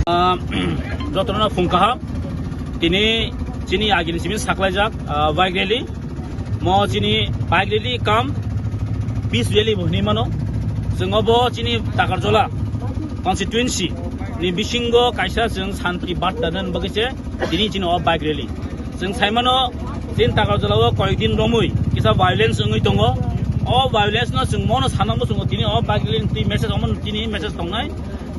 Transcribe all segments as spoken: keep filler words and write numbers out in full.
Ah, jotono phung kaham. Tini chini agini simi saklaijak, ah, bike rally. Mo chini bike rally kam peace rally bo hinwi mano. Chwng obo chini Takarjola constituency ni bisingo kaisa chwng santi barta dan bagwi se tini chini o bike rally. Chwng saimano chini Takarjola o koyek din romwi kisa violence wngwi tongo. O violence no chwng mono sanamo chwng tini o bike rally ni twi message omo tini message tongnai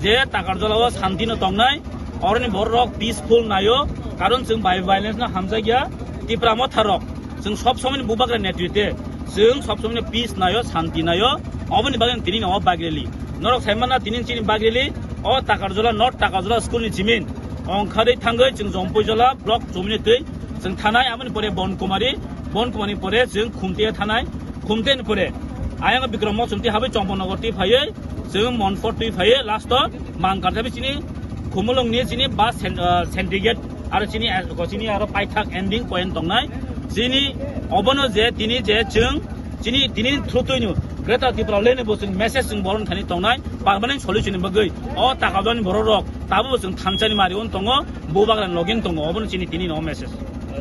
je Takarjola o santi no tongnai. Oroni borok peaceful naio, karon chwng bai violence no hamjakya. Tipra motha rok chwng sob somoi ni bubagra netrite, chwng sob somoi no peace naio, santi naio. Oboni bagwi tini no bike rally. Norok saimana tini chini bike rally o Takarjola, North Takarjola school ni chimin ongkharwi thangwi chwng Jompuijola block chumni twi chwng thanai, aboni pore Bonkumari, Bonkumari pore chwng Khumte thanai, Khumte ni pore ayang Bikram Mosum twi habai Chomponogo twi phaiwi chwng Monfort twi phaiwi last o Mangkar thabi chini Khumulwng ni chini bus sen-, ah, syndicate aro chini, ah, chini aro paithak ending point tongnai. Chini obono je tini je chwng chini tini through twi no Greater Tipraland ni bo chwng message chwng boron thani tongnai permanent solution ni bagwi o Takarjolani borok rok tabo bo chwng thansa ni mari on tongo, bubagra ni logi tongo, obono chini tini no message.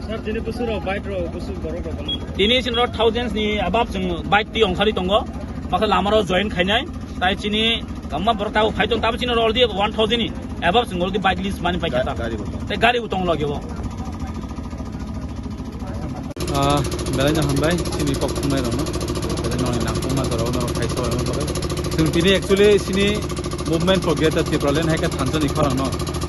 Sir, tini busu rok bike rok busu borok rok bang. Tini chini rok thousands ni above chwng bike twi ongkhari tongo, baksa lama rok join khainai. Tai chini kwbangma borok tabuk phai tong, tabuk chini already one thousand ni above chwng already bike list mani paikha ta. Gari bo tong. Tai gari bo tong logio. Ah, belai no hambai, chini kok thumnai rokno. Belai no nangkukma jora uno khai sawi bagwi. Chwng tini actually chini Movement for Greater Tipraland hai khe thansa ni khorang no.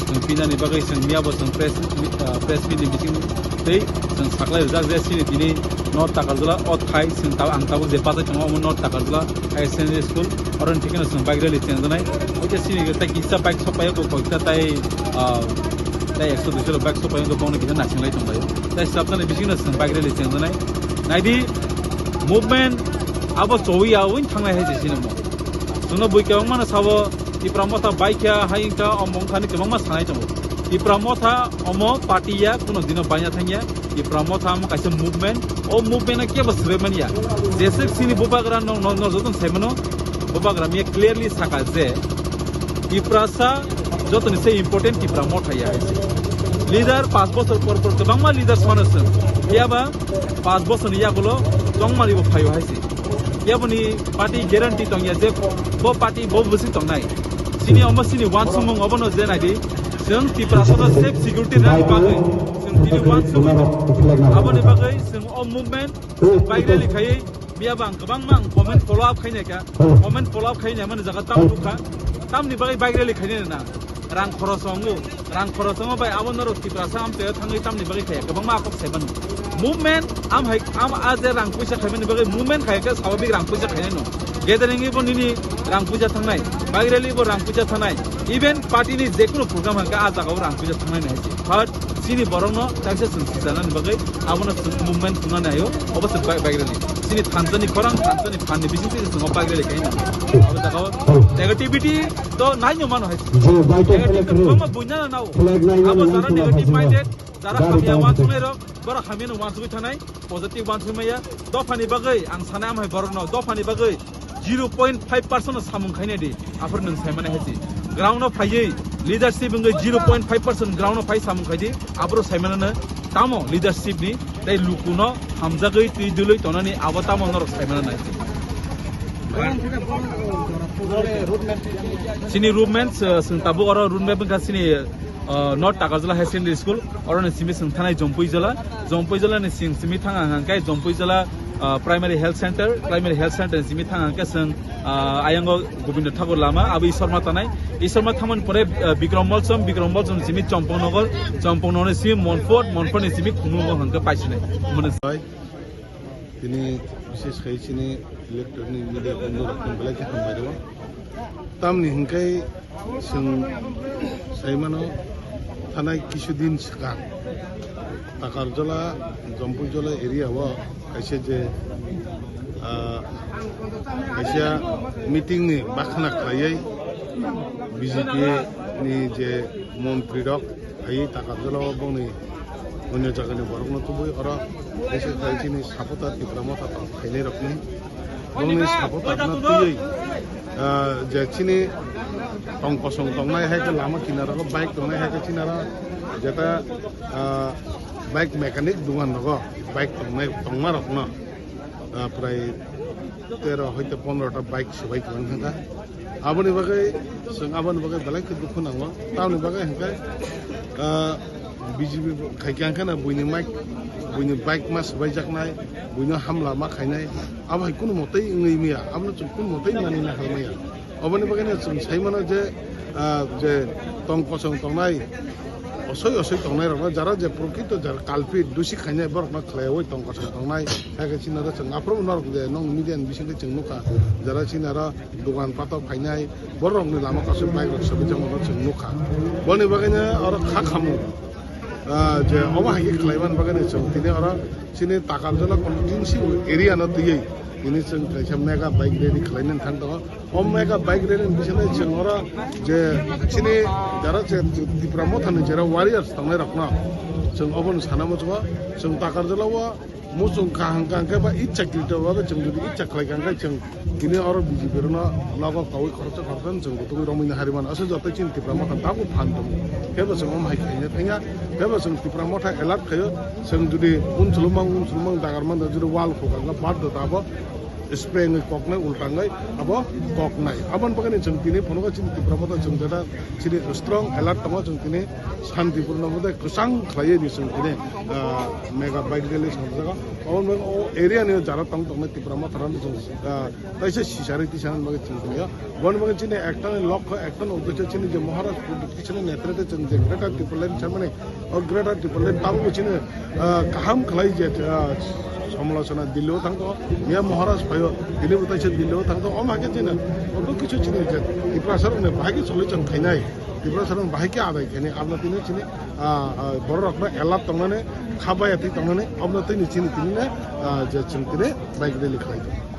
Chwng pinani bagwi chwng miya bo chwng press, ah, press meet ni bising tei chwng saklai rijak je chini tini North Takarjala o thai chwng tab-, ang tabuk je bachai tongo omo North Takarjala Higher Secondary School, oroni thikeno chwng bike rally chengjaknai. Oke chini tei kisa bike sokpaio, koikta tei, ah, tei ekso duiso bike sokpaio, bongni kisa nasinglai tonglaio. Tei chwrapjani bisingno chwng bike rally chengjaknai. Naidi movement abo chowi ya wng thangnai hai se chini mo. Chwngno bui kwbangmano sabo, Tipra Motha baikha, hai wngkha, omo wngkha hinwi kwbangma sanai tongo. Tipra Motha omo party ya, kuno dino baina thangya. Tipra Motha omo kaisa movement, o movement no kebo swrwimani ya. Jeswk chini bubagra no, no, no joto saimano, bubagra miya clearly saka je Tiprasa jotoni se important Tipra Motha ya hai se. Leader panch bochor por por kwbangma leaders mano chwng. Phiyaba panch bochorni yagulo chongmani bo phaio hai se. Yaboni party guarantee tongya je bo party bo bwswk tongnai. Chini omo chini uansukmung obono je naidi. Chwng Tiprasano safe security rwnani bagwi chwng chini uansugwi tongo. Aboni bagwi chwng o movement chwng bike rally khaiwi miyaba ang kwbangma ang comment follow up khainai kha. Comment follow up khainai mani jaga tam nukha. Tamni bagwi bike rally khainai na. Rang khoros wngo, rang khoros wngo bai abo norok Tiprasa amchaio thangwi tamni bagwi khaiya, kwbangma kok sai mano. Movement am hai, am a je rang puisa khaimani bagwi movement khaiya khe swababik rang puisa khainai no. Gathering bo nini rang puisa thangnai, bike rally bo rang puisa thangnai, even party ni jekunu program hangkhe a jagao rang puisa thangnai nai se. But chini borokno kaisa chwng sijanani bagwi abono chwng movement khunani ayo, obo se bike, bike rally. Chini thansani khorang, thansani phanni bising se chwng bike rally khainai. Abo jagao negativity To naino mano hai. Je vital flag kwbangma buina na nao. Flag naino. Abo jara negative minded, jara hamya wansuknai rok, borok hamya no wansugwi thanai, positive wansugwi maya. Dophani bagwi ang sanai amhai borok no, dophani bagwi zero point five percent no samung khainai di. Aphuru nwng saimani hai si. Ground no phaiwi leadership wngwi zero point five percent ground no phai samung khaidi. Aphuru saimano no tamo leadership ni tei luku no hamjagwi twi dwlwi tonani abo tamo norok saimano nai. Chini road map, uh, chwng tabuk oro road map wngkha chini, uh, North Takarjala Higher Secondary School, oro ni simi chwng thanai Jompuijala, Jompuijala ni chwng simi thang ang hwnkhe Jompuijala, uh, Primary Health Center, Primary Health Center ni simi thang ang hwnkhe chwng, uh, ayango Gobindo Thakur lama, abo Ishorma tanai, Ishorma thamani pore, uh, Bikram Molsom, Bikram Molsom ni simi Chompongnogo, Chompongnogo ni simi Monfort, Monfort ni simi Khumulwngo hwnkhe paisinai. Tini bises khai chini electronic media bondhu rok belai khe hambai rwo. Tamni hwnkhe chwng saimano thanai kisu din swkang Takarjala, Jompuijala area o kaisa je, ah, kaisa meeting ni bakhna khlaiwi B J P ni je montri rok phaiwi Takarjala o bongni onyo jagani borokno tubui oro kaisa khai chini supporter Tipra Motha tong khainai rokni bongni supporter no twiwi, ah, je chini tong kosong tongnai hai khe lama kinaro bike tongnai hai khe chinaro jeta, ah, bike mechanic dugan rogo bike tongnai tongma rokno, ah, prai tero hoite pondro ta bike swbai kwlang thangkha. Aboni bagwi chwng aboni bagwi belai khe dukhu nango. Tamoni bagwi hwnkhe, ah, B J P khai khe hwnkhe na buini mic, buini bike ma swbaijaknai, buino hamla ma khainai, abo hai kunu motei wngwi maya, abono chwng kunu motei manwi nahar maya. Oboni bagwi no chwng sai mano je, ah, je tong kosong tongnai, osoi osoi tongnai rokno jara je prokrito jara culprit dusi khainai borokno khlaiwi tong kosong tongnai, hai khe chini oro chwng aphuru norok je nong media ni bisingtwi chwng nukha, jara chini oro dogan pato phainai, borokni lama kasui bike rok swbaijakmano chwng nukha. Boni bagwino oro kha khamu, ah, je omo hai khe khlaiman bagwino chwng tini oro chini Takarjala constituency area no twiwi tini chwng kaisa mega bike rally khlainani thang tongo. O mega bike rally ni bisingtwi chwng oro je chini jara je Tipra Motha ni jera warriors tongnai rokno chwng obono sana muchungo, chwng Takarjala o muchung kaham kaham khe ba icha krito ba chwng jodi icha khlai kha khe chwng tini oro B J P rokno nogo kaui khoroksa khoroksa chwng butugwi romwi nahari mano. Aswk joto chini Tipra Motha tabuk phan tongo. Khe bo chwng omo hai khaina thangya, khe bo chwng Tipra Motha alert khaio, chwng jodi unsulumang unsulumang dagar mano jodi wall khukang khe baddo ta abo spray wngwi koknai ulta wngwi abo koknai. Aboni bagwino chwng tini phunugo chini Tipra Motha chwng jeta chini strong alert tongo chwng tini. Santipurno mode kwchang khlaiwi ni chwng tini, ah, mega bike rally swnamjago. Aboni bagwi o area ni jara tong tongnai Tipra Motha rok chwng, ah, kaisa sisari tisani bagwi chwng tongya. Boni bagwi chini ekta ni lokho, ekta ni uddesho chini je Maharaj Pradip Kishore netrite chwng je Greater Tipraland samani, o Greater Tipraland tabukbo chini, ah, kaham khlai je, ah, samalochona Delhi o thang tongo, miya Maharaj phaio, tini bo taisa Delhi o thang tongo, omo hai khe chini, obo kisu chini je Tiprasa rokni bahai khe solution khainai. Tiprasa rok bahai khe adai khainai, aboni tini chini, ah, ah, borok rokno alert tongnani, kha baya twi tongnani, aboni tini chini tini, ah, je chwng tini bike rally khlai tongo.